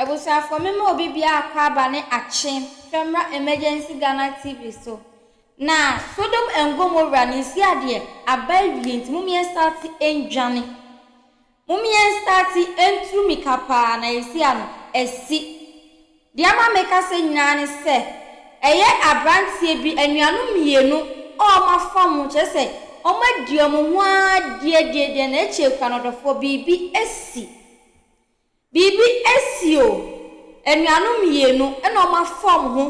Abusuafoɔ mema obi biara akwaaba ne akye fɛ mmra Emergency Ghana TV so. Na Sodom and Gomorrah no nsi adeɛ aba awie nti mom yɛn starte ndwane. Mom yɛn starte nturu mika paa na yɛsi ano asi. Deɛ ama meka sɛ nyinaa ne sɛ ɛyɛ abranteɛ bi anuanom mmienu a wɔn afa wɔn kyerɛ sɛ wɔn adi wɔn ho ara diadiadia na akyire kura no ɔdɔfoɔ biribi asi. Biribi asi o, anuanom mmienu na wɔafa wɔn ho,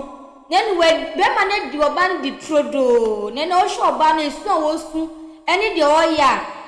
na ɛnna wa barima no adi ɔbaa no di turodoo, na ɛnna ɔhwɛ ɔbaa no esu a ɔresu ne deɛ ɔreyɛ a,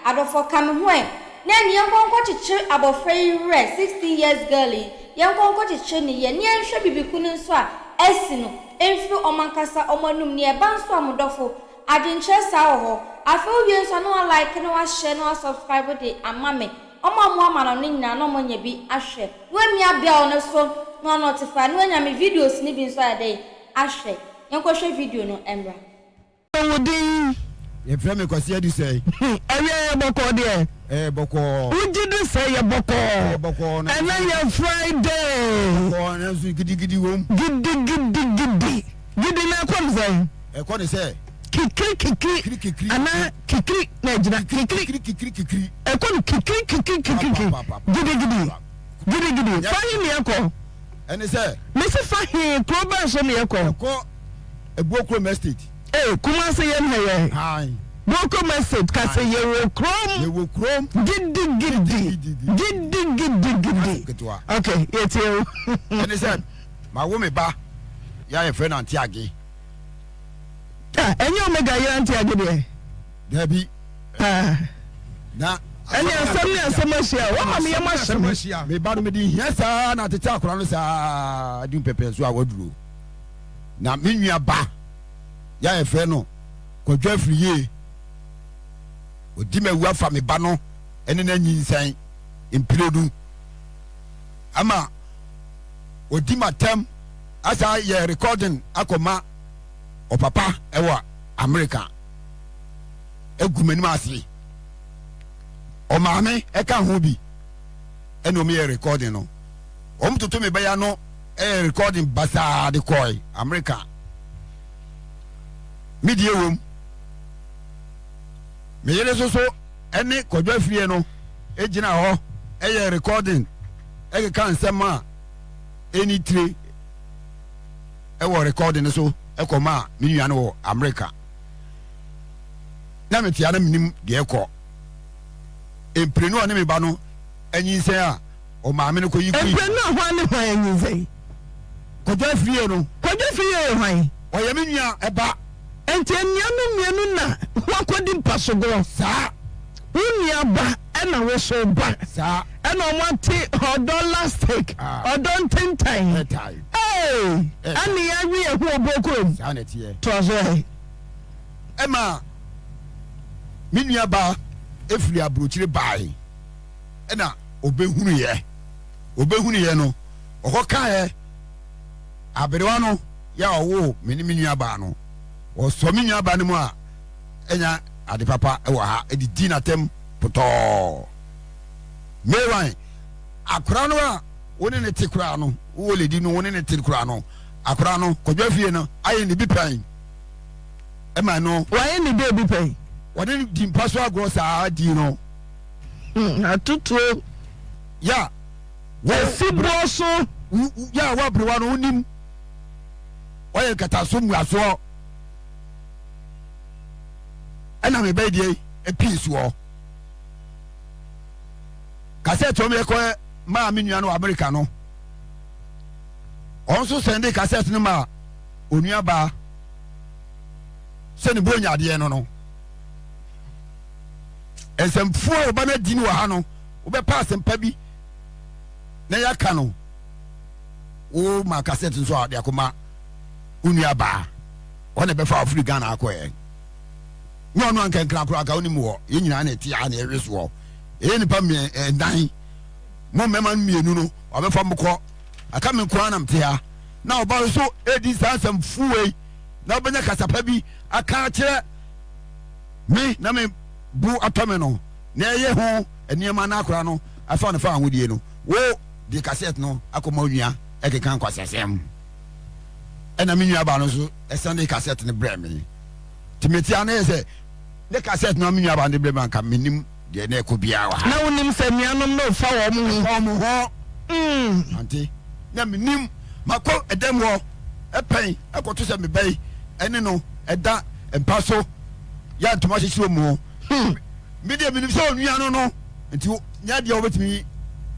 adɔfoɔ ka me ho ɛ, na ɛnna yɛnkɔ nkɔkyekyere abɔfra yi werɛ, 16 years girl yi, yɛnkɔ nkɔkyekyere ne yɛ, na yɛnhwɛ biribi ko no nso a asi no mfiri wɔn ankasa wɔn anum, nea ɛba nso a mo dɔfo, adwenkyerɛ saa wɔ hɔ. Afei wowie nso a na wa like na wa share na wa subscribe de ama me. Wɔn a wɔama no no nyinaa na wɔanya bi ahwɛ. Na wamia bell no so na wa notify na wanya me videos no bi nso ayɛ dɛn ahwɛ. Yɛnkɔhwɛ video no mmra. Wo din? Yɛfrɛ me Kwasi Adusɛe. Awia yɛ bɔkɔɔ deɛ? Ɛyɛ bɔkɔɔ. Wogye di sɛ yɛ bɔkɔɔ? Ɛyɛ bɔkɔɔ na. Ɛnɛ yɛ Friday. Bɔkɔɔ nanso gidigidi wom. Gidigidigidi. Gidi no ɛkɔ no sɛn? Ɛkɔ ne sɛ. Kikiri kikiri. Kikiri kikiri. Anaa kikiri na ɛgyina kikiri. Kikiri kikiri kikiri. Ɛkɔ no kikiri kikiri kikiri. Gidi gidi. Gidi gidi. Fa he ne ɛkɔ? Ɛne sɛ. Mesi fa he kuro bɛn so ne ɛkɔ? Ɛkɔ Ebuokrom Estate. Ee Kumasi yɛn ha yɛ. Ae. Buokrom Estate kase yɛ wɔ kurom. Yɛ wɔ kurom. Gidi gidi. Gidi gidi gidi. Ketewa. Okay yɛ tie o. Ɛne sɛ ma wo me ba yɛ a yɛfrɛ no Auntie Age. Ah, ɛnyɛ Omega yere Auntie Age deɛ? Dabi. Ah. Na ɛne asɛm ne asɛm ahyia wama me yam ahyɛ me. Me ba no mede hia saa na atete akora no saa di mpɛpɛ so a waduro. Na me nua ba yɛ a yɛfrɛ no Kwadwo Afriyie ɔdi m'awu afa me ba no ɛne no anyinsɛn mprenu ama ɔdi m'atɛm asa yɛ recording akɔma ɔpapa ɛwɔ America egu m'anim ase ɔmaame ɛka ho bi ɛna ɔmo yɛ recording no ɔmo toto me bɛya no ɛyɛ recording basaa de kɔɛ America me deɛ wom me yere soso ɛne Kwadwo Afie no egyina hɔ ɛyɛ recording ɛkeka nsɛm a ɛni tire ɛwɔ recording no so ɛkɔmaa me nua no wɔ America na metea na menim deɛ ɛkɔ mprenu a ɔne me ba no anyinsɛn a ɔmaame no kɔyi kui. Mprenu a hwan ne hwan anyinsɛn? Kwadwo Afriyie no. Kwadwo Afriyie yɛ hwan? Ɔyɛ me nua ɛba. Enti anuanom mmienu na wɔakɔdi mpasogorɔ? Saa. Wo nua ba ɛna wo so ba. Saa. Ɛna wɔn ate ɔdɔ lastic, ɔdɔ ntentan. Ɛtae. Ee, ɛne yɛawe yɛn ho wɔ burokurom. Saa na ɛteɛ. Toa so ɛ. Ɛma me nua ba efiri aburokyire bae ɛna ɔbɛhunuiɛ. Ɔbɛhunuiɛ no, ɔkɔ kaeɛ aberewa no yɛ a ɔwoo me ne me nua baa no. Ɔsɔ me nua ba no mu a ɛnya ade papa wɔ ha de di n'atɛm potɔɔ. Mewan, akora no a wo ne ne te koraa no, wowɔ lady no wo ne ne te koraa no, akora no kɔdwa fie no ayɛ ne bi pɛn. Ɛma no. Wayɛ ne dɛ bi pɛn. Wɔde no di mpa so agorɔ saa di no. Hmm, atutuo. Ya, wo. Esi boɔ so. Ya, wo aberewa no, wonim. Wɔyɛ nkataso mmuasoɔ. Ɛna me bɛyɛ deɛ epii soɔ. Kasɛt wɔn yɛkɔ maa me nua no wɔ Amerika no. Wɔn nso sɛnde kasɛt no maa onua baa sɛ ne bo nya adeɛ no no. Nsɛmfua a ɔba no adi no wɔ ha no, wobɛpa asɛmpa bi na yɛaka no wo ma kasɛt nso a de akɔma wo nua baa ɔna ɛbɛfa wafiri Ghana akɔɛ nyɛ ɔno anka nkra koraa ka wonim wɔ yɛn nyinaa na ɛte a na ɛwe soɔ ɛyɛ nipa nnan mo mmarima mmienu no wabɛfa mo kɔ aka me nko ara na mte ha na ɔba nso ɛdi saa nsɛm fuwei na wobɛnya kasapa bi aka akyerɛ me na me bo atɔ me no na ɛyɛ ho nneɛma no akora no afa no fa ahodie no wo. de kasɛt no akɔma onua ɛkeka nkwaseasɛm. Ɛna me nua baa no nso ɛsɛnde kasɛt no brɛɛ me. Nti mete a na yɛ sɛ ne kasɛt no a me nua baa no de brɛ me anka menim deɛ na ɛkɔ biara wɔ ha. Na wonim sɛ nuanom no refa wɔn ho. Ɛfa wɔn ho. Mm. Ante na menim makɔ ɛdɛm hɔ ɛpɛn ɛkɔto sɛ me ba yi ɛne no ɛda mpa so yɛ ntoma hyehyɛ mu. Hmm. Me deɛ menim sɛ onua no no nti nyɛ adeɛ a wobɛtumi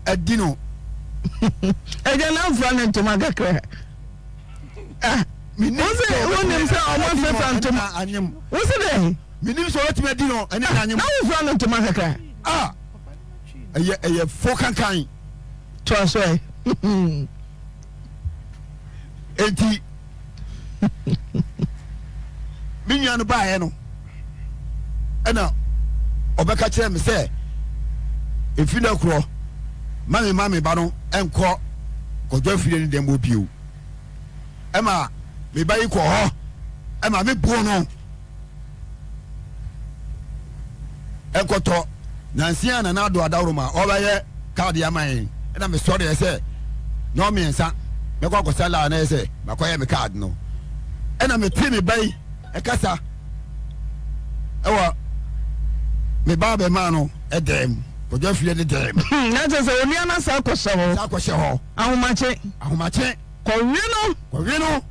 adi no. Ɛgya na mfra ne ntoma kakra. Ah, wose wonim sɛ ɔmo afrafra ntoma. Wose dɛ. Menim sɛ wobɛtumi adi no ɛne ah, anyem. Na wofra no ntoma kakra. Ah, ɛyɛ ɛyɛ fo kankan. Toa so ɛ. Enti me nua no baeɛ no ɛna ɔbɛka kyerɛ me sɛ efi no korɔ ma me ma me ba no nkɔ kɔdwa afidie no dɛm hɔ bio ɛma me ba yi kɔ hɔ ɛma me buo no Ɛnkɔtɔ nansi a Nana Addo Adaworoma ɔbɛyɛ kaade ama yɛn ɛna mesɔreɛ sɛ nɔɔ mmiɛnsa mɛkɔ akɔsa laa na yɛ sɛ makɔyɛ me kaade no ɛna metee me ba yi ɛkasa ɛwɔ me ba bɛmaa no ɛdɛm kɔdwa fie ne dɛm. Hmm, na kyerɛ sɛ onua no asa akɔhyɛ hɔ. Sa akɔhyɛ hɔ. Ahomakye. Ahomakye. Kɔwe no. Kɔwe no.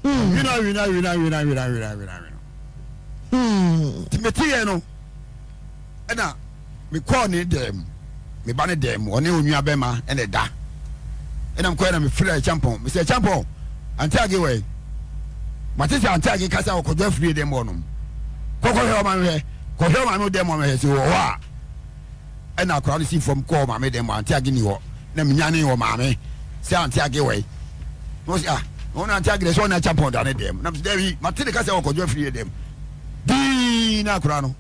Hmm. Wena wena wena wena wena wena wena wena. Hmm. Nti meteeɛ no ɛna mekɔɔ ne dɛm me ba ne dɛm ɔne onua bɛma ɛna ɛda ɛna mekɔɛ na mefrɛ Kyampɔn mesɛ Kyampɔn ante age wɔ mate sɛ ante age kasa ɔkɔdwa afiri dɛm hɔ nom kɔkɔhwɛ ɔma mehwɛ kɔhwɛ ɔma me dɛm hɔ mehwɛ sɛ wɔ hɔ a Ɛna akwadaa no sii fam kɔɔ maame dan mu, Auntie Age ni hɔ. Na menyanee wɔ maame sɛ Auntie Age wɔ yi. Na ɔsi ah, na ɔno Auntie Age deɛ sɛ ɔne Acheampong da ne dan mu. Na mesi daabi, mate ne ka sɛ ɔkɔdwo afiri yɛ dan mu. Dii na akwadaa no,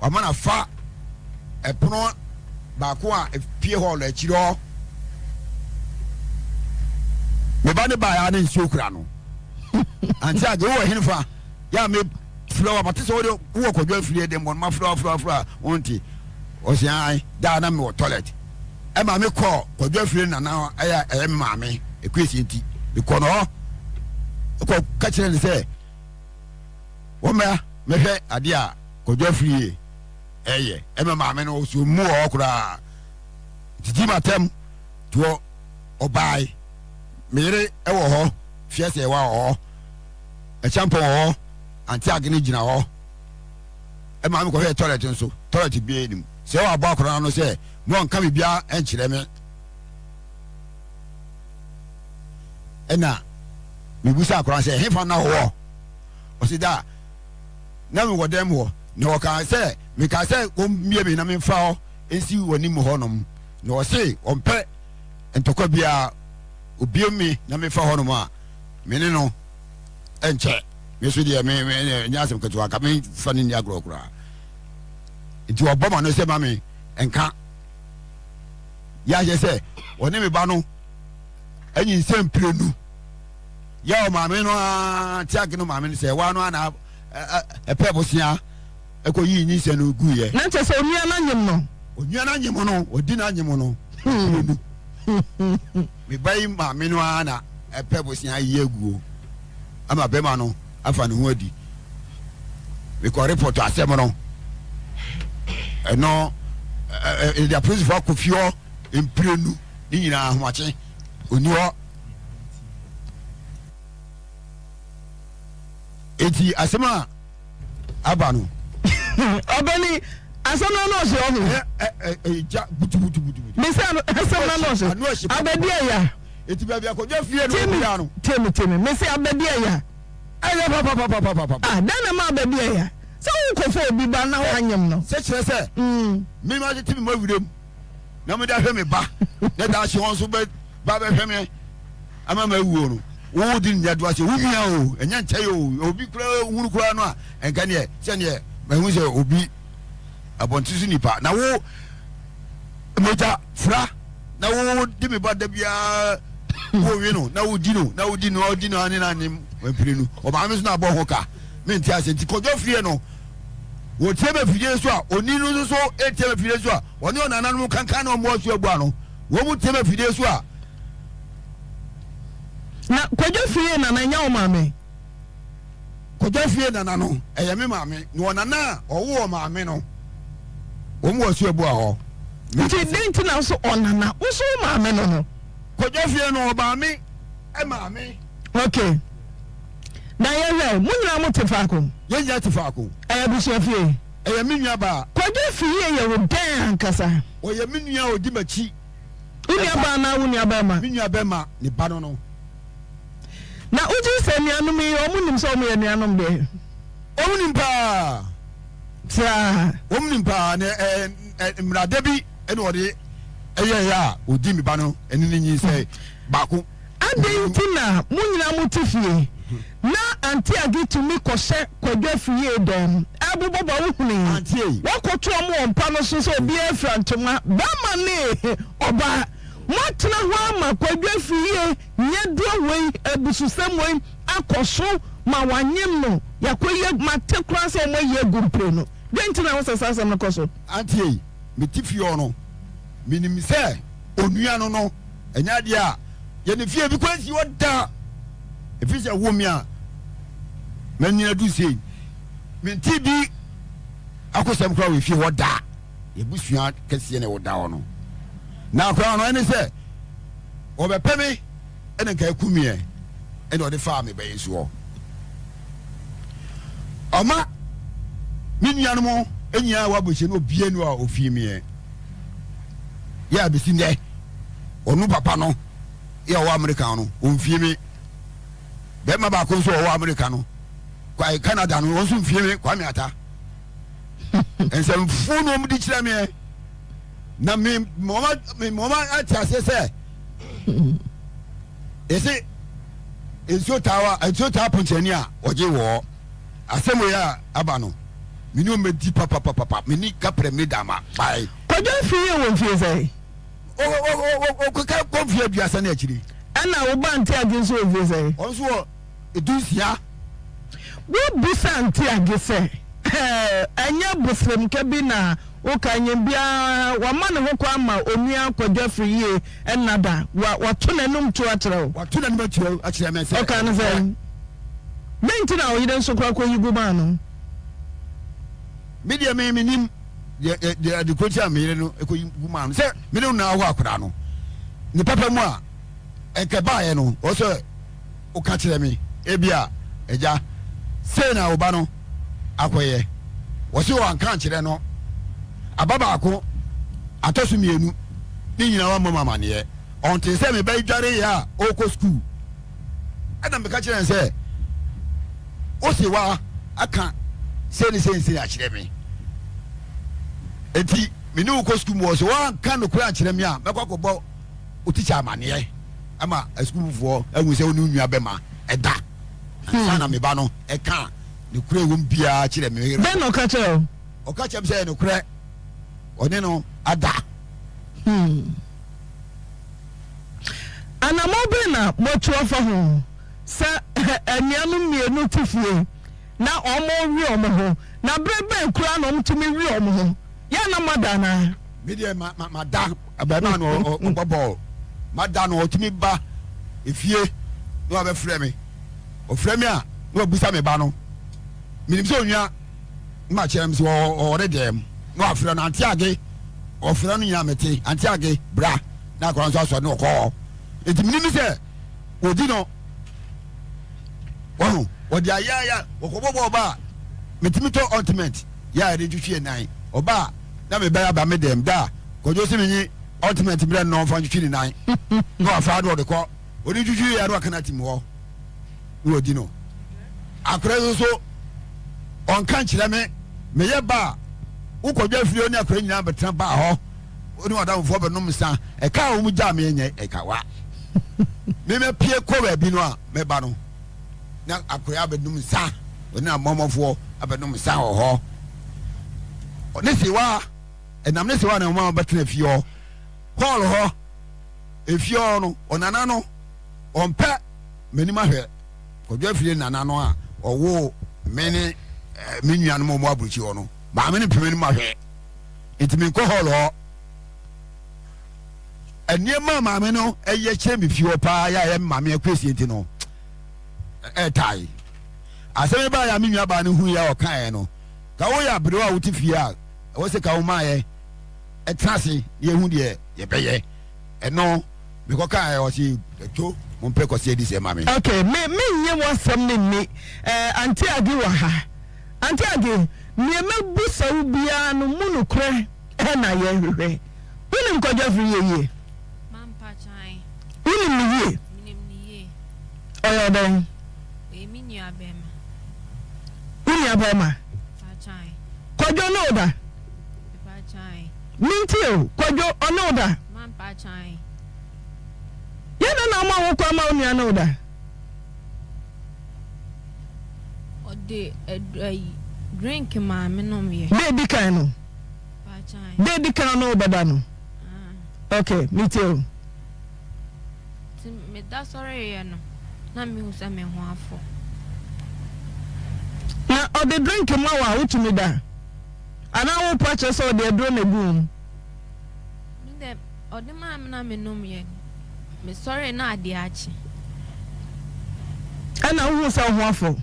wama no afa ɛpono baako a epie hɔɔl akyiri hɔ. Me ba ne baeɛ a ne nsuo kura no. Auntie Age wowɔ henefa? Yɛ a me frɛ wo a mate sɛ wode wowɔ kwadwo afiri ɛdɛm hɔ no mafrɛ wo afrɛ wo afrɛ a wonte ɔse ae daa na mewɔ toilet ɛma me kɔɔ kwadwo afiri nana ɛyɛ ɛyɛ me maame ɛkuesi nti mekɔ no hɔ kɔ ka kyerɛ ne sɛ wɔmmra mɛhwɛ adeɛ a kwadwo afiri ɛyɛ ɛma maame no ɔsɛ ɔmu wɔ hɔ koraa titi matam toɔ ɔbae meyere ɛwɔ hɔ fiɛsɛ ɛwɔ hɔ Ɛkyampɔn wɔ hɔ, Auntie Agnes gyina hɔ. Ɛma me kɔhwɛɛ toilet nso, toilet biara nnim. Sɛ wabɔ akwadaa no ano sɛ ma ɔnka biribiara nkyerɛ me. Ɛna mebisa akwadaa no sɛ ɛhefa na ɔwɔ? Ɔsi da na mewɔ dan mu hɔ. Na ɔkaa sɛ mekaa sɛ wɔmmie me na memfa hɔ nsi wɔn anim hɔnom. Na ɔse ɔmpɛ ntɔkwa biara, obie me na mefa hɔnom a me ne no nkyɛ me so deɛ me me nyɛ asɛm ketewa nka me fa ne nni agorɔ koraa nti ɔbɔ ma no sɛ ma me nka yɛ ahyɛ sɛ ɔne me ba no anyinsɛn mprenu yɛ ɔmaame no ara te ake no maame no sɛ ɛwa no ana ɛpɛ bosea ɛkɔ yi nyinsɛn no gu yɛ. Na kyɛ sɛ onua no anyem no. Onua no anyem no ɔdi no anyem no mprenu. Me ba yi maame no ara na ɛpɛ bosea ayi aguo ama bɛrima no afa ne ho adi. Mekɔ report asɛm no. Ɛno ɛde apolisifoɔ akɔ fie hɔ mprenu ne nyinaa ahomakye ɔni hɔ. Eti asɛm a aba no. Ɔbɛni asɛm no ano ɔhye ɔho. Ɛgya butubutubutu. Mesi asɛm no ano ɔhye. Abɛdi ɛya. Eti baabi akɔdwa fie no ɔkura no. Tiemi tiemi mesi abɛdi ɛya. Ɛyɛ papapapapapa. Ah dɛn na ma abɛdi ɛya. Sɛ wokɔfɔ obi ba na wanyem no. Sɛ kyerɛ sɛ. Mi ma tete mi ma wuram na mo de ahwɛ mi ba na daakye wɔn nso bɛ ba bɛhwɛ mi. Ama mawuo no, wo di nya do ase, wo nua o, ɛnyɛ nkyɛe o, obi kura hunu kura no a, ɛnka neɛ, sɛneɛ mahu sɛ obi abɔnten so nipa, na wo mogya fra, na wo di me ba da biara, wo we no, na wo di no, na wo di no, ɔdi no ane na ane mprenu, ɔmaame nso na abɔ ho ka, mente ase, nti kɔdwa fie no, wɔtie ma fidie so a, oni no nso so etie ma fidie so a, ɔne ɔnananom kankan na ɔmo asu abu ano. Wɔn mu tie me afidie so a. Na Kwadwo Fie nana ɛnyɛ wo maame? Kwadwo Fie nana no ɛyɛ me maame. Na ɔnana a ɔwo ɔmaame no, wɔn wɔ Asuabua hɔ. Nti dɛn nti na wo ɔnana? Wo so wo maame no no? Kwadwo Fie no ɔmaame maame. Okay. Na yɛhwɛ, mo nyinaa mo te faako? Yɛn nyinaa te faako. Ɛyɛ abusua fie? Ɛyɛ me nua baa. Kwadwo Fie yɛ wo dɛn ankasa? Ɔyɛ me nua a ɔdi m'akyi. Wo nua baa anaa wo nua bɛrima? Me nua bɛrima ne ba no no. Na wogye sɛ anuanom yi wɔn nim sɛ wɔn yɛ anuanom deɛ? Wɔn nim paa. Saa. Wɔn nim paa na ɛɛ ɛ mmerada bi ɛna ɔde ɛyɛɛyɛ a ɔdi me ba no ɛne ne nyinsɛn baako. Adɛn nti na mo nyinaa mote fie na Auntie Aggie tumi kɔhyɛ Kwadwo Afriyie dɛm ɛbobɔbɔ wo hunu yi? Woakɔto wɔn wɔ mpa no so sɛ obiara fira ntoma, barima ne ɔbaa. Moatena hɔ ama Kwadwo Afriyie nyɛdoa wei, abususɛm wei akɔ so ma wɔanyem no, yɛakɔyi agu, mate koraa sɛ wɔayi agu mprenu. Dɛn nti na wosɛ saa asɛm no kɔ so? Auntie, mete fie hɔ no, menim sɛ onua no no, ɛnyɛ adeɛ a yɛne fie bi kwan si hɔ da. Ɛfiri sɛ wo me a manyina du sei, mente bi akosɛm koraa wɔ efie hɔ da. Yɛbusua kɛseɛ na ɛwɔ da hɔ no. Na koraa no ɛne sɛ ɔbɛpɛ me ɛna nka ɛku meɛ ɛna ɔde faa me bɛyɛ soɔ. Ɔma me nuanom nyinaa wɔ abɔhyɛ no obie no a ofie meɛ. Yɛ a bɛsi nnɛ ɔno papa no yɛ ɔwɔ Amerika no ɔmfie me. Bɛrima baako nso ɔwɔ Amerika no kwae Canada no wɔn nso mfie me Kwame Ata. Nsɛmfo na wɔn di kyerɛ meɛ na me mɔma me mɔma ate aseɛ sɛ yɛse nsuo taa wa nsuo taa ponkyɛni a ɔgye wɔ asɛm wei a aba no me ne wɔn bɛdi papapapapa me ni kaprɛ me da ma bae. Kwadwo afiri yɛ wɔ mfie sɛn? Ɔkeka kɔ mfie 30 ne akyiri. Ɛna wo ba Nteage nso wɔ mfie sɛn? Ɔno nso wɔ 16. Wobisa Nteage sɛ, Ɛnyɛ bosremka bi na woka nyɛ biara wama ne ho kwan ma Onua Kwadwo Afriyie nna da? Wato n'anum tuo akyerɛ wo? Wato n'anum tuo akyerɛ me sɛ. Ɔkaa no sɛn? Dɛn nti na wo yere nso koraa kɔyi gu maa no? Me deɛ me menim deɛ deɛ ade koro ti a me yere no kɔyi gu maa no sɛ me ne no na awo akwadaa no ne papa mu a ɛnka baeɛ no wɔ sɛ woka kyerɛ me ebia agya sei na wo ba no akɔyɛ wɔ se wɔanka ankyerɛ no aba baako atɔ so mmienu ne nyinaa wammɔ mu amaneɛ ɔnte sɛ me ba yi dwareeɛ a ɔrekɔ sukuu Ɛna meka kyerɛɛ no sɛ, Wose wa aka sei ne sei ne sei akyerɛ me. Enti me ne wo kɔ sukuu mu wɔ sɛ woanka nokorɛ ankyerɛ me a, mɛkɔ akɔbɔ wo tikya amaneɛ ama asukuufoɔ ahu sɛ wo ne wo nua bɛma ɛda. Ansa na me ba no ɛka nokorɛ ɛwom biara kyerɛ me. Dɛn na ɔka kyerɛ wo? Ɔka kyerɛ me sɛ ɛyɛ nokorɛ ɔne no ada. Hmm. Anammɔn bɛn na moatu afa ho sɛ anuanom mmienu te fie na wɔrewe wɔn ho, na bere bɛn koraa na wɔtumi we wɔn ho? Yɛ a na moada anaa? Me deɛ ma ma mada abarimaa no ɔbɔ bɔɔl mada no ɔtumi ba efie na wabɛfrɛ me ɔfrɛ me a na wabusa me ba no menim sɛ onua na makyerɛ m sɛ ɔwɔ ne dɛm na wafrɛ no ante age ɔfrɛ no nyinaa mete ante age bra na akwadaa nso asɔre na ɔkɔ hɔ nti menim sɛ wɔdi no wɔho wɔde ayɛayɛ wɔkɔbɔ bɔ ɔba a metumi tɔ ointment yɛ a yɛde twitwi yɛ nan ɔba a na mebɛyɛ aba me dɛm da a kɔdwo sɛ menyi ointment berɛ no ɔmfa ntwitwi ne nan na wafa na ɔde kɔ ɔde twitwi yɛ na waka no atim hɔ na wɔdi no akora yi nso ɔnka nkyerɛ me meyɛ ba a wokɔdwa afiri ne akora nyinaa bɛtena baa hɔ Wo ne w'adamfoɔ bɛnom nsa. Ɛka a wɔn gyaa me nyɛ ɛkawa. Me mɛpie kɔ baabi no a mɛba no na akoya abɛnom nsa. Ɔne amɔmɔfoɔ abɛnom nsa wɔ hɔ. Ne sewa ɛnam ne sewa na wɔn bɛtena fie hɔ. Hɔɔl hɔ efie hɔ no ɔnana no ɔmpɛ m'anim ahwɛ. Kwadwo afie nana no a ɔwoo me ne me nuanom a wɔn aburukyi hɔ no maame no mpɛ m'anim ahwɛ. Nti menkɔ hall hɔ. Nneɛma a maame no yɛ kyerɛ me fie hɔ paa yɛ a ɛyɛ me maame akurasie nti no, ɛtae. Asɛm yi baeɛ a me nuabaa no huiɛ a ɔkaeɛ no, ka woyɛ aberewa a wote fie a, ɛwɔ sɛ ka womaeɛ ɛtena ase na yɛhu deɛ yɛbɛyɛ. Ɛno mekɔkaeɛ ɔse to mompɛ kɔse adi sɛ ma me. Ok, me mennye w'asɛm no nni. Eh, Auntie Aggie wɔ ha. Auntie Aggie, neɛ mɛbusa wo biara no mu nokorɛ na yɛhwehwɛ. Wonim Kwadwo Afriyie yie? Wonim no yie? Ɔyɛ wo dɛn? Wo nua bɛrima? Kwadwo ne wo da? Mentie o, Kwadwo ɔne wo da? Yɛ dɛn na woma wo kwan ma wo nua ne wo da? Ɔde drink maa me nom yɛ. Deɛ edi kan no. Deɛ edi kan no wobɛda no. Ok, metie o. Nti meda sɔreeɛ no na mehu sɛ me ho afɔ. Na ɔde drink ma wo a wotumi da? Anaa wopa kyerɛ sɛ ɔde aduro na egu wo mu? Me dɛ ɔde maa me na menomyɛ. Mesɔree na adeɛ akye. Ɛna wohuu sɛ wo ho afɔ?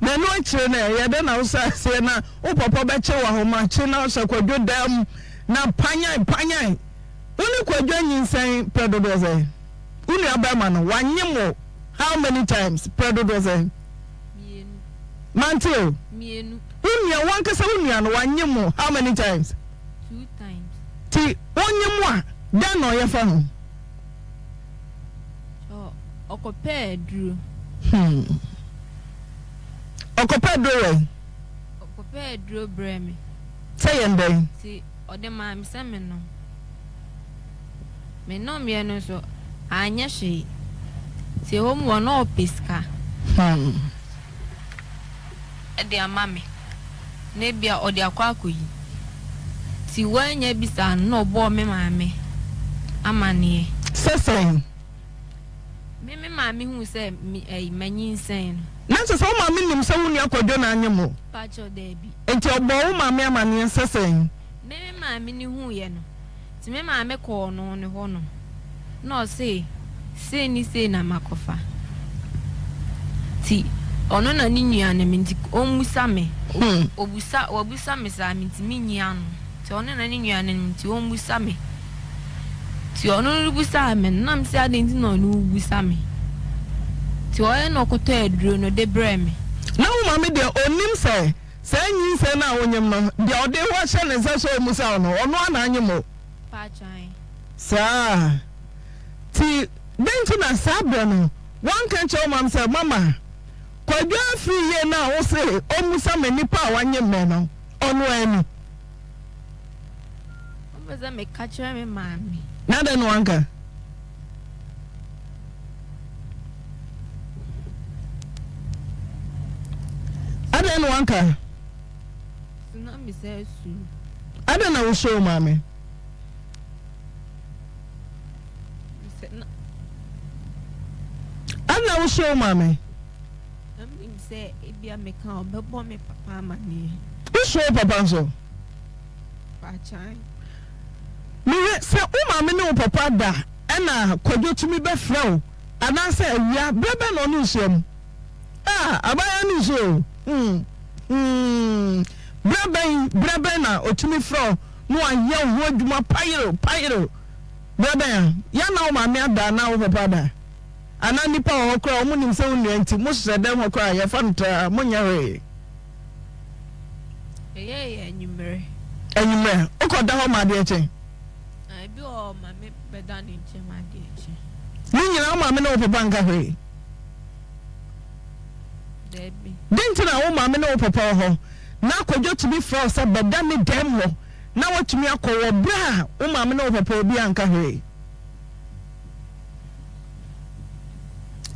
Na ɛno akyire no ɛyɛ dɛn na wohyɛ aseɛ na wo papa bɛkye wo ahomakye na wohyɛ kwadwo dan mu na panyan panyan wo ne kwadwo anyinsɛn prɛ dodoɔ sɛn? Wo nua barima no wanyem wo how many times prɛ dodoɔ sɛn? Mmienu. Mante o. Mmienu. Wo nua wo ankasa wo nua no wanyem wo how many times? Two times. Ti wonyem wo a dɛn na ɔyɛ fa ho? Ɔkɔpɛɛ aduro. Hmm. Ɔkɔpɛ aduro wɛn? Ɔkɔpɛɛ aduro brɛɛ me. Sɛ yɛn dɛn? Ti ɔde maa me sɛ menom. Menomyɛ no nso anyɛ hwee. Ti ɛhɔ mu hɔ na ɔpɛ sika. Hmm. De ama me na ebia ɔde akɔ akɔyi. Nti wannya bi saa no na ɔbɔɔ me maame amaneɛ. Sɛ sɛn? Me me maame huu sɛ me ɛyi manyinsɛn no. Na kyerɛ sɛ wo maame nim sɛ wo nua Kwadwo na anyem wo? Pakyɛw daabi. Nti ɔbɔɔ wo maame amaneɛ sɛ sɛn? Me me maame no huuiɛ no. Nti me maame kɔɔ no ne hɔ nom na ɔse sei ne sei na makɔfa nti ɔno na ne nua ne me nti ɔmmusa me ɔbusa wabusa me saa me nti menyi ano nti ɔno na ne nua ne me nti ɔmmusa me nti ɔno rebusa me no na mese adɛn nti na ɔno rebusa me nti ɔyɛ na ɔkɔtɔ aduro no de brɛ me. Na wo maame deɛ ɔnnim sɛ Saa nyinsɛn no a wonyem no, deɛ ɔde wo ahyɛ ne nsa sɛ ɔmmusa wo no, ɔno ara na anyem wo. Saa. Nti, dɛn nti na saa berɛ no, woanka nkyerɛ wo maame sɛ, Mama, Kwadwo afiri yie no a wose ɔmmusa me nipa a wanyem me no, ɔno ara ni? Wopɛ sɛ meka kyerɛ me maame. Na adɛn na wanka? Adɛn na wanka? Adɛn na wosuro wo maame? Adɛn na wosuro wo maame? Wosuro wo papa nso? Mehwɛ sɛ wo maame ne wo papa da ɛna Kwadwo tumi bɛfrɛ wo anaasɛ awia berɛ bɛn na ɔne wo hyia mu? Ah, abaayewa no nso o, hmm, hmm, berɛ bɛn, berɛ bɛn na ɔtumi frɛ wo na wayɛ wo ho adwuma payerew, payerew, berɛ bɛn a? Yɛ na wo maame ada anaa wo papa ada? Anaa nnipa wɔ hɔ koraa wɔn nim sɛ wo nua nti mo hyehyɛ dɛm hɔ koraa yɛfa no traa monyɛ hwee. Ɛyɛ yɛ anwummerɛ. Anwummerɛ, wokɔ da hɔ ma adeɛ kye? Ebi wɔ hɔ maame bɛda ne nkyɛn ma adeɛ kye. Ne nyinaa wo maame ne wo papa nka hwee? Daabi. Dɛn nti na wo maame ne wo papa wɔ hɔ na Kwadwo tumi frɛ wo sɛ bɛda ne dɛm hɔ na woatumi akɔ wɔ berɛ a wo maame ne wo papa obiara nka hwee?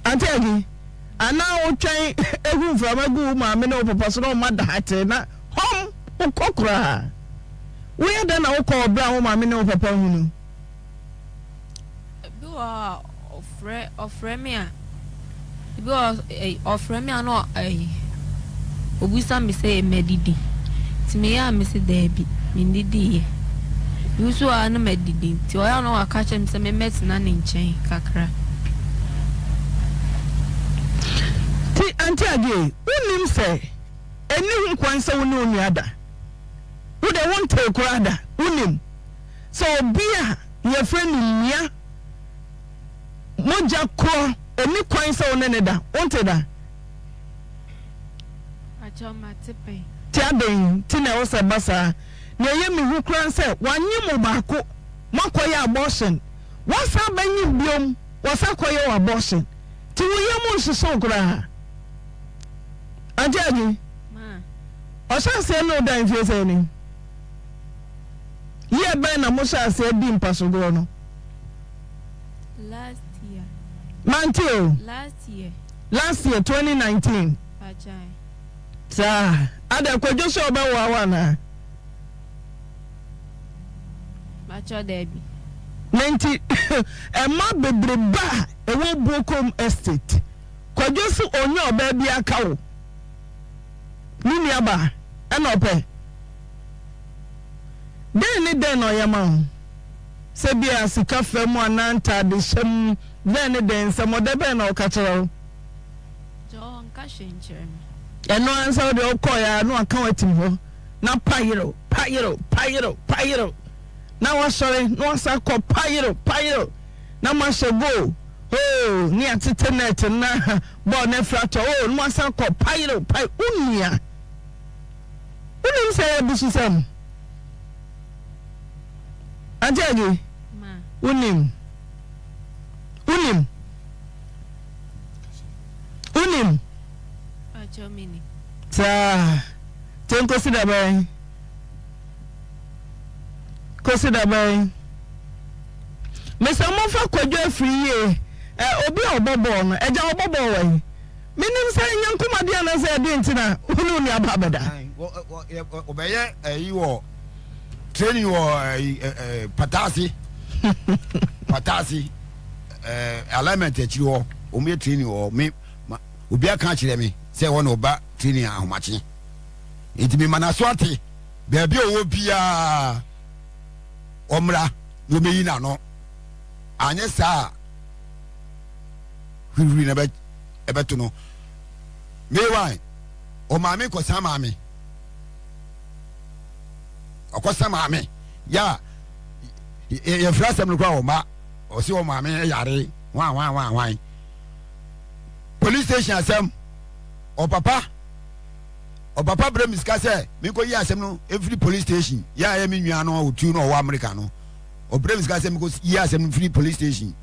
Auntie Aggie, anaa wotwɛn ehu mframa gu wo maame ne wo papa so na wɔn ada hatee na hɔm wokɔ koraa. Woyɛ dɛn na wokɔ wɔ bere a wo maame ne wo papa nhunu? Ebi wɔ hɔ a ɔfrɛ ɔfrɛ me a ebi wɔ hɔ ɔfrɛ me a na ɛyi obisa me sɛ madidi nti meyɛ a mese daabi mendidiiɛ. Bi nso wɔ hɔ a na madidi nti ɔyɛ a na waka kyerɛ me sɛ memmɛtena ne nkyɛn kakra. Nti Auntie Aggie, wonnim sɛ ɛnni ho kwan sɛ wo ne wo nua da? Wo deɛ wontee koraa da? Wonnim sɛ obi a yɛfrɛ no nua mogya korɔ ɛnni kwan sɛ wo ne no da? Wonte da? Pakyɛw mate pɛn. Nti adɛn nti na ɛwɔ sɛ ɛba saa? Nea ɛyɛ me hu koraa ne sɛ wɔanye mo baako, moakɔyɛ abortion, woasan abɛnyem biom, wɔsan kɔyɛ wo abortion. Nti wo yam nhyehye wo koraa? Auntie Aggie, ɔhyɛ aseɛ ne wo da mfie sɛn ni? Year bɛn na mohyɛ aseɛ di mpasogorɔ no? Last year. Mante o. Last year. Last year 2019. Agyae. Saa. Adɛn, Kwadwo sɛ ɔbɛwoa wo anaa? Pakyɛw daabi. Na nti ɛma bebrebe a ɛwɔ Buokom Estate, Kwadwo se ɔnya ɔbaa bi aka wo, ne nuabaa, ɛna ɔpɛ. Dɛn ne dɛn na ɔyɛ ma wo? Sɛ bia sika fa mu anaa ntaadehyɛ mu, dɛn ne dɛn, nsɛmɔdɛ bɛn na ɔka kyerɛ wo? Kyɛ ɔnka hwee nkyerɛ me. Ɛno ara nsa wo deɛ wokɔeɛ ara na waka wo atim hɔ na pa yerew, pa yerew, pa yerew, pa yerew na wasɔre na wasan kɔ pa yerew, pa yerew na moahyɛ goal hoo ne atete net no na bɔɔl no afiri atɔ oo na moasan kɔ pa yerew, pa wo nua wonim sɛ ɛyɛ abususɛm Auntie Aggie wonim wonim. Wonim? Saa. Nti nkosi da bɛn? Kosi da bɛn? Mesɛ momfa Kwadwo afiri yie. Ɛ obi a ɔbɔ bɔɔl no, agya ɔbɔ bɔɔl wɔ he? Menim sɛ ɛnyɛ nkomadeɛ anaasɛ ɛdeɛn nti na wo ne wo nua ba abɛda. Wɔbɛyɛ ɛyi wɔ training wɔ ɛyi ɛɛ Pataase Pataase. Eh, alignment akyiri hɔ wɔn yɛ training wɔ me ma obi aka akyerɛ me sɛ ɛhɔ na ɔba training ahomakye nti me ma n'aso ate baabi a ɔwɔ biara ɔmmra na ɔmɛyi n'ano anyɛ saa hwirihwiri na ɛbɛto no mewan ɔmaame kɔsan maame ɔkɔsan maame yɛ a yɛfrɛ asɛm no koraa ɔma ɔsi wɔn maame yare hwan hwan hwan hwan police station asɛm ɔpapa ɔpapa brɛ mi sika sɛ menkɔ yi asɛm no mfiri police station yɛ a yɛ me nua no ɔtu no ɔwɔ America no ɔbrɛ mi sika sɛ menkɔ yi asɛm no mfiri police station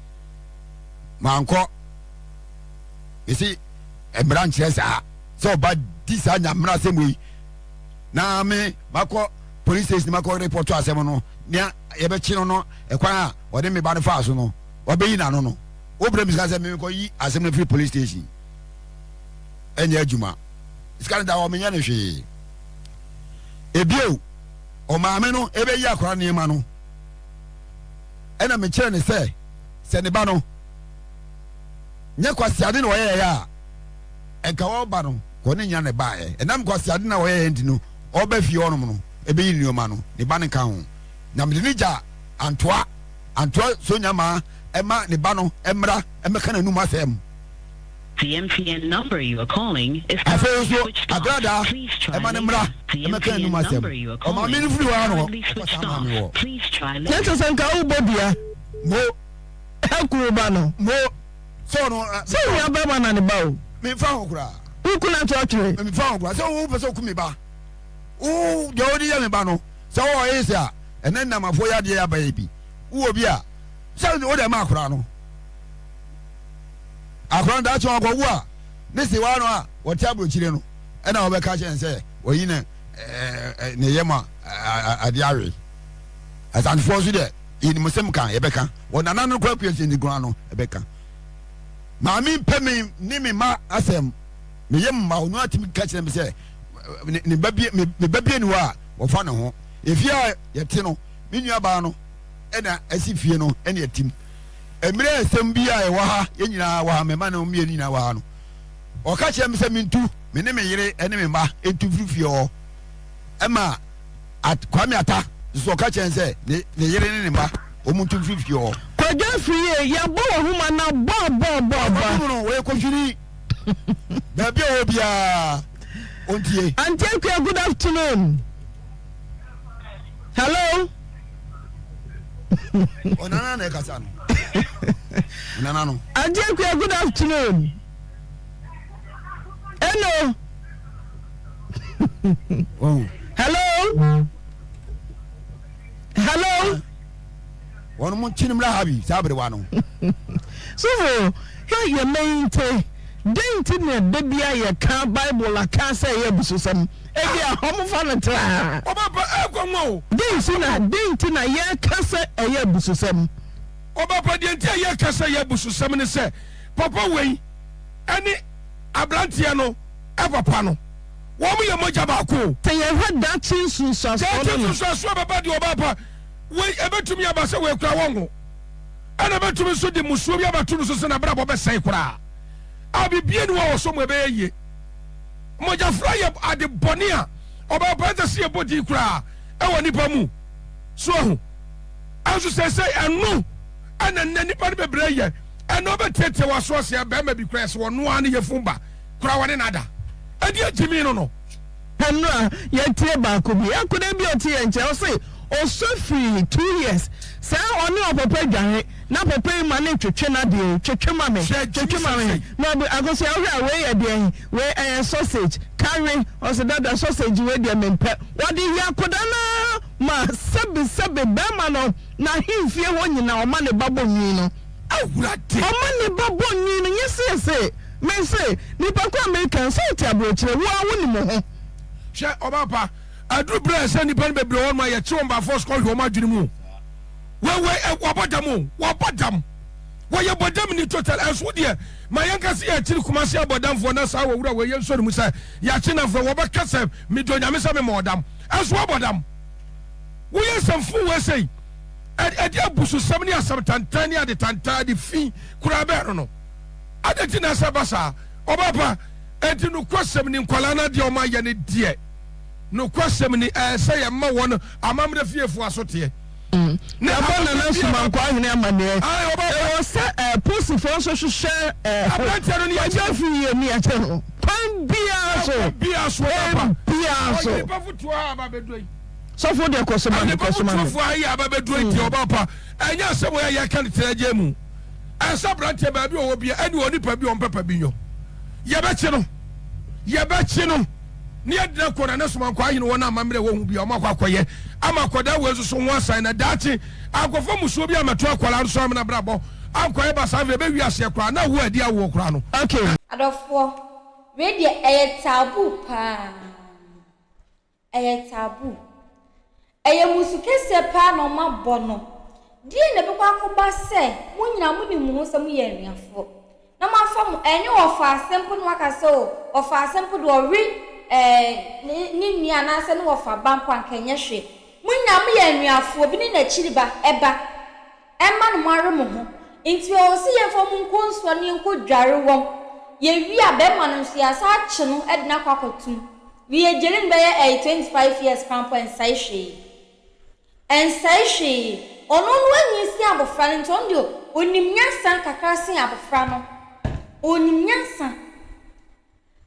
mankɔ esi mmara nkyerɛ saa sɛ ɔba di saa nyamena asɛm yi na me makɔ police station makɔ report asɛm no nea yɛbɛkye no no ɛkwan a ɔde me ba no faa so no wabɛyi n'ano no wobrɛ me sika sɛ menkɔ yi asɛm no firi police station ɛnyɛ adwuma sika no da hɔ menyɛ no hwee ebio ɔmaame no ɛbɛyi akora nneɛma no ɛna mekyerɛ ne sɛ sɛ ne ba no nyɛ kwasiade na ɔyɛyɛ a ɛnka ɔba no kɔ ne nya ne baeɛ ɛnam kwasiade na ɔyɛyɛ nti no ɔba fie hɔnom no ɛbɛyi nneɛma no ne ba no ka ho na mede ne gya Antoa, Antoa Sonya maa ɛma ne ba no mmra mmɛka n'anum asɛm. The MTN number you are calling is Afei currently nso, switched off. Agradaa Please try ɛma no later. mmra The mmɛka MTN n'anum asɛm. number you are Ɔmaame calling no is firi hɔ ara na currently ɔkɔsan switched maame off. hɔ. Please try Na later. kyerɛ sɛ nka wobɔ dua Mo, aku wo ba no. mo, sɛ ɔno. ɛ, Sɛ wo nua bɛrima na ne ba o. Memfa ho koraa. Wo kunu ato atwere. Memfa ho koraa. Sɛ wopɛ sɛ woku me ba. Wo deɛ wode yɛ me ba no, sɛ wowɔ AIDS a, ɛnɛ nnamafoɔ yadeɛ aba yɛ bi. Wowɔ bi a, sɛ wode ma akora no. Akora no daakye ɔkɔwo a, ne sewa no a wɔte aburokyire no, ɛna wɔbɛka kyerɛ no sɛ wɔyi ne ne yam a adeɛ awe. Asantefoɔ nso deɛ yɛnim sɛm ka yɛbɛka. Wɔn nana no kora kua sɛ nkura no ɛbɛka. Maame mpɛ me ne me ma asɛm. Meyɛ mma ɔno atumi ka kyerɛ me sɛ ne ba bi me ba bi ni hɔ a wɔfa ne ho. Efie a yɛte no, me nuabaa no ɛna ɛsi fie no ɛna ɛtim. Mmerɛ asɛm bi a ɛwɔ ha, yɛn nyinaa wɔ ha, me mma no mmienu nyinaa wɔ ha no, ɔka kyerɛ me sɛ mentu, me ne me yere ne me mma ntu firi fie hɔ. Ɛma at, Kwame Ata. Nso ɔka kyerɛ no sɛ ne ne yere ne ne mma wɔn ntu mfiri fie hɔ. Kwadwo Afriyie, yɛabɔ w'ahoma no abɔ abɔ abɔ abɔ. Ɔbɛkum no, ɔyɛ kɔhwini. Baabi a ɔwɔ biara ɔntie. Auntie Akua, good afternoon. Hello. Ɔnana na ɛkasa no. Ɔnana no. Auntie Akua, good afternoon. Hello. Oh. Hello. Hello. Wɔn mo nkyi no mmra ha bi saa aberewa no. Sofo, hwɛ yɛ mma yi nte. Dɛn nti na da biara yɛka Bible aka sɛ ɛyɛ abususɛm? Ebia wɔfa no traa. Ɔbɛpa ɛkɔ nwa o. Dɛn nti na dɛn nti na yɛka sɛ ɛyɛ abususɛm? Ɔbɛpa deɛ nti a yɛka sɛ ɛyɛ abususɛm ne sɛ papa wei ɛne aberanteɛ no papa no wɔn yɛ mogya baako o. Sɛ yɛhwɛ daakye nsunsuansoɔ Daakye no na. nsunsuansoɔ bɛba deɛ ɔbɛpa wei ɛbɛtumi aba sɛ wei koraa wɔnwo. Ɛna ɛbɛtumi nso de mmusuo bi abɛto no so sɛ n'abrabɔ bɛsɛe koraa a biribiara nni hɔ a ɔsɔ mu ɛbɛyɛ yie. Mogyafra yɛ ade bɔne a ɔbɛpa ɛsɛ sɛ yɛbɔ din koraa ɛwɔ nipa mu. So ahu? Ɛnso seesei ɛno ɛna nnɛ nipa no bebree yɛ. Ɛna ɔbɛtiatia w'aso ase bɛrima bi koraa sɛ ɔno ara ne yafunu ba koraa wɔne no ada. Ɛde agyimi no no. Nnora yɛtie baako bi akwadaa bi a ɔte yɛn nkyɛn ɔse ɔsua firi 2 years saa ɔne ɔpapa dware na papa yi ma ne twetwe n'adeɛ twetwe ma me twetwe ma me na ɔde akosua wohwɛ a wei yɛ deɛn wei ɛyɛ sausage kawe ɔse dada sausage wei deɛ mempɛ wɔde yɛ akwadaa no ara ma sɛbe sɛbe bɛrima no n'ahemfie hɔ nyinaa ɔma ne ba bɔ nwi no Awurade. Ɔma ne ba bɔ nwi no nyɛ seesei. Mese, nipa ko a meka yi, sɛ wote aburokyire, wo ara wonim wo ho. Hwɛ, ɔbaa pa, aduru berɛ a ɛsɛ nnipa no bebree wɔ hɔnom a yɛkye wɔn by force kɔhwe wɔn adwene mu o. Wei, wei, ɛ, wɔabɔ dam o, wɔabɔ dam. Wɔyɛ bɔdamni total. Ɛnso wo deɛ, ma yɛnka sɛ yɛkyere Kumasi abɔdamfoɔ na saa owura wei yɛnsɔ ne mu sɛ yɛakye no afei wɔbɛka sɛ medɔ Nyame sɛ memmɔɔ dam. Ɛnso woabɔ dam. Woyɛ nsɛmfoo wei sei, ɛ, ɛde abususɛm ne asɛm tantan ne ade tantan, ade fi koraa bɛn no no. Adɛn nti na ɛsɛ ɛba saa? Ɔbaa pa, enti nokwasɛm ni, nkwadaa no adeɛ a wɔayɛ no deɛ, nokwasɛm ni, ɛyɛ sɛ yɛma wɔn amammerɛ fiefoɔ asoteɛ. Ne Yɛabɔ Nana Sumankwaa Ahene amanneɛ. Ɛwɔ sɛ eh, posifoɔ nso hwehwɛ eh, Aberanteɛ no ne Kwadwo yɛkyɛ no. Afriyie ne yɛkyɛ no. Kwan biara so. Kwan biara so, ɔbaa pa. Kwan biara so. Ɔyɛ nipa fotoɔ a aba abɛduro yi. Sɔfo deɛ kɔ so ma me, Nipa kɔ so ma me. fotoɔfoɔ a yɛ aba abɛduro yi deɛ, ɔbaa pa. Ɛnyɛ asɛm wei a yɛka no tena gya mu. Ɛsɛ aberanteɛ baabi ɔwɔ bia ɛne onipa bi ɔmpɛpɛ bi nyɔ. Yɛbɛkye no. Yɛbɛkye no. Ne yɛdena kɔ na ne soma nkɔ ahene wɔn amammerɛ wɔ ho bia ɔmo akɔ akɔyɛ ama akɔdaa wei nso so ho asan na daakye ankɔfa musuo bi amɛto akwadaa no so amena brabɔ ankɔyɛ basaa afei ɛbɛwi aseɛ koraa na awoɔ adi awoɔ koraa no. Okay. Adɔfoɔ, wei deɛ ɛyɛ taboo paa. Ɛyɛ taboo. Ɛyɛ mmusu kɛseɛ paa na wɔabɔ no. Deɛn na ɛbɛkɔ akɔba sɛ mo nyinaa monim mo ho sɛ moyɛ anuafoɔ na moafa mo, ɛnyɛ wɔfa ase mpo na waka sɛ o, wɔfa ase mpo deɛ ɔwe ɛɛ ne ne nua anaasɛ ne wɔfa ba mpo anka ɛnyɛ hwee. Mo nyinaa moyɛ anuafoɔ, obi ne n'akyiri ba ɛba. Ɛmma no moawe mo ho. Nti ɔwɔ sɛ yɛmfa wɔn nkɔ nsuo ano yɛnkɔ dware wɔn. Yɛwie a bɛrima no nso yɛasan akye no de no akɔ akɔtom. Wei gyeli no bɛyɛ ɛyi 25 years koraa mpo ɛnsɛe hwee. Ɛnsɛe hwee. Ɔno no wanyin sen abɔfra no nti ɔno deɛ ɔnim nyansa kakra sen abɔfra no. Ɔnim nyansa.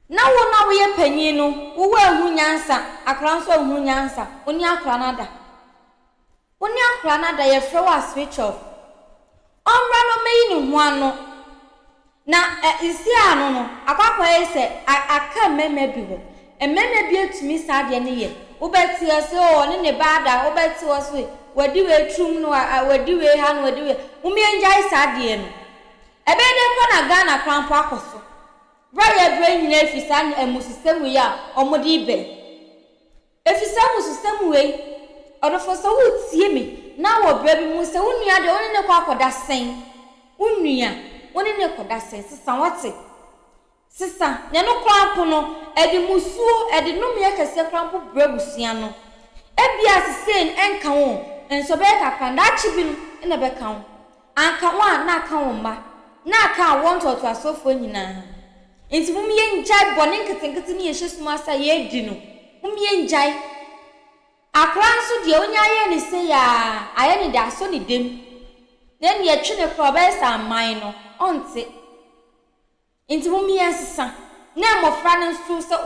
Na wo na woyɛ panyin no wo woanhu nyansa, akwadaa nso anhu nyansa. Wo ne akwadaa no ada. Wo ne akwadaa no ada yɛfrɛ wo a switch off. Ɔmmra na ɔmmɛyi ne ho ano. Na ɛ nsi ano no, akɔ akɔyɛ sɛ a aka mmarima bi hɔ. Mmarima bi atumi saa adeɛ no yɛ. Wobɛte ɔse o ɔne ne ba ada, wobɛte ɔse wadi wei turum no wa wadi wei ha na wadi wei. Mom yɛngyae saa adeɛ no. Ɛbɛyɛ dɛn koraa na Ghana koraa mpo akɔ so? Berɛ a yɛbrɛ nyinaa firi saa mmususɛm yi a wɔde reba yi. Efisɛ abususɛm wei, ɔdɔfo, sɛ woretie me na wɔ berɛ bi mu sɛ wo nua deɛ wo ne no kɔ akɔda sɛn? Wo nua, wo ne no kɔda sɛn? Sesa wate? Sesa, na ɛno koraa mpo no, ɛde mmusuo, ɛde nnomeɛ kɛseɛ koraa mpo brɛ abusua no. Ebia sesei no ɛnka wo o, nso ɛbɛyɛ kakra no, daakye bi no na ɛbɛka wo. Anka wo a, na aka wo mma, na aka awoɔ ntoatoasoɔfoɔ nyinaa. Enti mom yɛngyae bɔne nketenkete ne yɛhyɛ sum ase a yɛredi no. Mom yɛngyae. Akora nso deɛ wonya ayɛ ne sei a, ayɛ ne de asɔ ne dam. Na ɛnneɛ twe ne koraa ɔbɛyɛ sɛ aman no, ɔnte. Nti mom yɛnsesa. Na mmɔfra no nso sɛ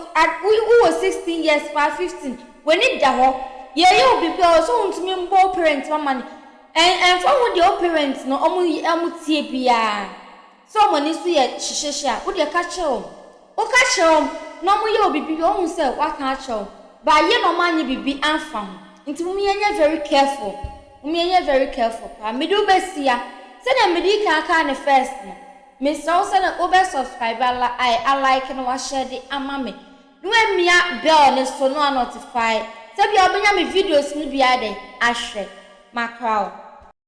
wowɔ 16 years paa 15 w'ani da hɔ yɛyɛ wo biribi a ɔwɔ sɛ wontumi mbɔ wo parent ma money ɛmfa ho deɛ wo parent no ɔmo ɔmo tie biara sɛ ɔmo ani so yɛ hyehyɛhyɛ a wodeɛ ka kyerɛ wɔn woka kyerɛ wɔn na ɔmo yɛ wo biribi bi ɔhu sɛ waka akyerɛ wɔn ba yɛ na ɔmo anyɛ biribi amfa ho nti mom yɛnyɛ very careful mom yɛnyɛ very careful paa mede wo bɛsia sɛdeɛ mede kan kaa ne first no. Mesrɛ wo sɛ wobɛ subscribe a like na wahyɛ de ama me na wamia bell ne so na notify sɛ bia wobɛnya me videos no bi ayɛ dɛn ahwɛ makra wo.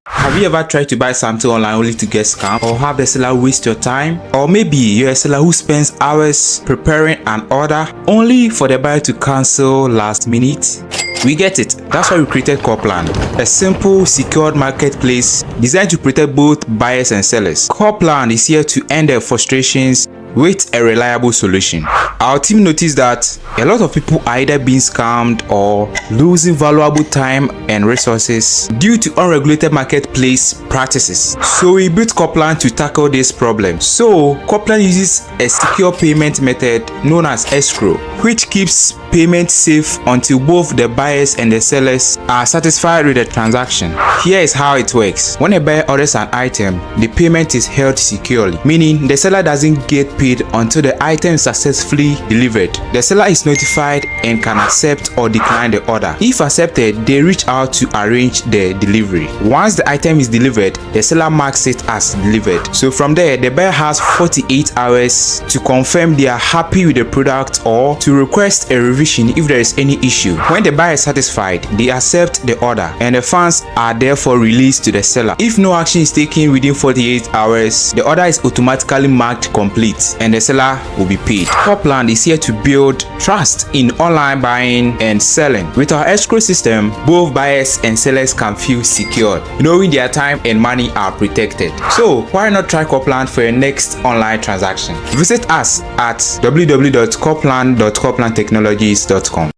Have you ever tried to buy something online only to get scammed or have the seller waste your time? Or maybe you're a seller who spends hours preparing an order only for the buyer to cancel last minute? We get it. That's why we created Corplan, a simple, secured marketplace designed to protect both buyers and sellers. Corplan is here to end their frustrations with a reliable solution. Our team noticed that a lot of people are either being scammed or losing valuable time and resources due to unregulated marketplace practices. So we built Corplan to tackle this problem. So Corplan uses a secure payment method known as escrow, which keeps payment safe until both the buyers and the sellers are satisfied with the transaction. Here is how it works. When a buyer orders an item, the payment is held securely, meaning the seller doesn't get paid until the item is successfully delivered. The seller is notified and can accept or decline the order. If accepted, they reach out to arrange the delivery. Once the item is delivered, the seller marks it as delivered. So from there, the buyer has 48 hours to confirm they are happy with the product or to request a revision if there is any issue. When the buyer is satisfied, they accept the order and the funds are therefore released to the seller. If no action is taken within 48 hours, the order is automatically marked complete and the seller will be paid. Corplan is here to build trust in online buying and selling. With our escrow system, both buyers and sellers can feel secure, knowing their time and money are protected. So why not try Corplan for your next online transaction? Visit us at www.corplan.corplantechnologies.com.